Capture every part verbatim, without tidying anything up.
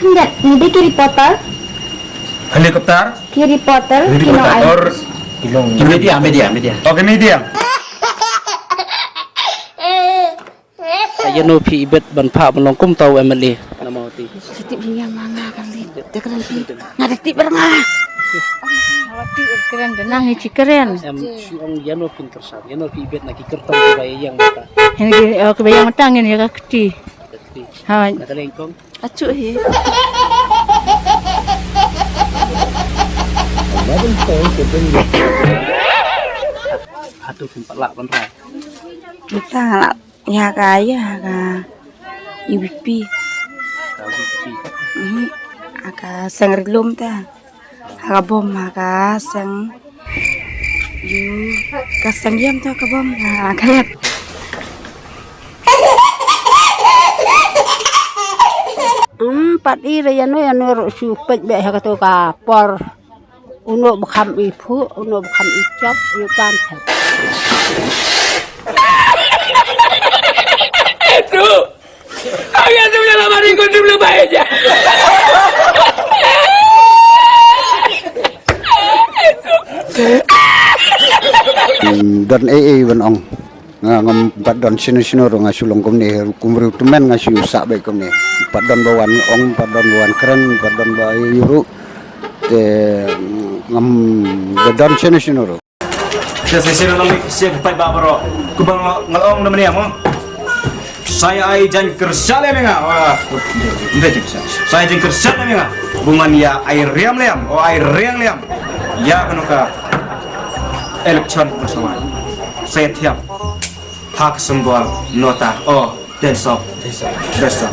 Ngat, ngi dei ki reporter. Helicopter? Ki reporter, ki nong ai. Reporter. Ki media, media, media. Oh, ki media. Ïa no phi ibet ban phah ban long kum uta u M L A na Mawhati? Sitip ïa nga, nga kan leit. Te kren phi. Nga da tip ber nga. Nga da tip ber kren, da nang hi chi kren. Em, shu ong ïa no phin kyrshan, ïa no phi ibet na ki kyrtong kiba ïeng mynta. Ïa ki, oh, kiba ïeng mynta ngin ïa ka kti. Ka kti. Ha. Na ka lengkong. Achu hi. Hato phin pat lah ban rai? Kita lah. Ïa ka, ïa ka U V P. Ka U V P. Mhm. Ha ka seng ri lum ta. Ha ka bom ha ka seng. Ïa ka seng ïam ta ka bom ha ka lep. Em, pat i re ïa no ïa no ruh shu peit beh ha kato ka por. Uno ba kham i phuh, uno ba kham i chop, u pan thep. Itu. Aku tu dalam hari kau tu lebay aja. Don ei ei ban ong. Nga ngam pat don shano shano ruh, nga shu long kumne, kum briew tymmen nga shu sah beit kumne. Pat don ba wan ong, pat don ba wan kren, pat don ba ïuh ruh. Te ngam ba don shano shano ruh. Sa sa sa long ni sa pat ba baroh. Kumba nga ong na mane mo. Sa ïa ai jaiñ kyrshan lem ïa nga. Wah. Sa ïa ai jaiñ kyrshan lem ïa nga. Bun ngan ïa ai riam lem, o ai riang lem. Ïa kano ka election bersama. Sa ïa thiap. Ha ka symbol nota. O, densop. Densop.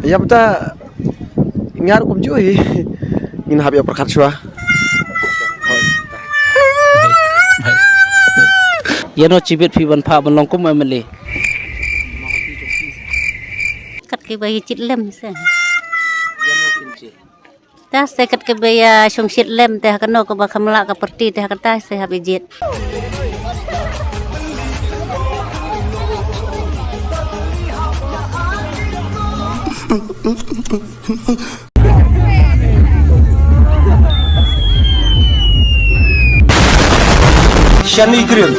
Ïa bta nga ruh kumjuh hi. Ngin hap ïa pyrkhat shuwa. Ïa no chibit phi ban phah ban long kum M L A. Kat kiba ïa chit lem se. Ta se kat kiba ïa shong shit lem te ha kano kaba kham lah ka party te ha kata se hap ïa jied. Shani Green.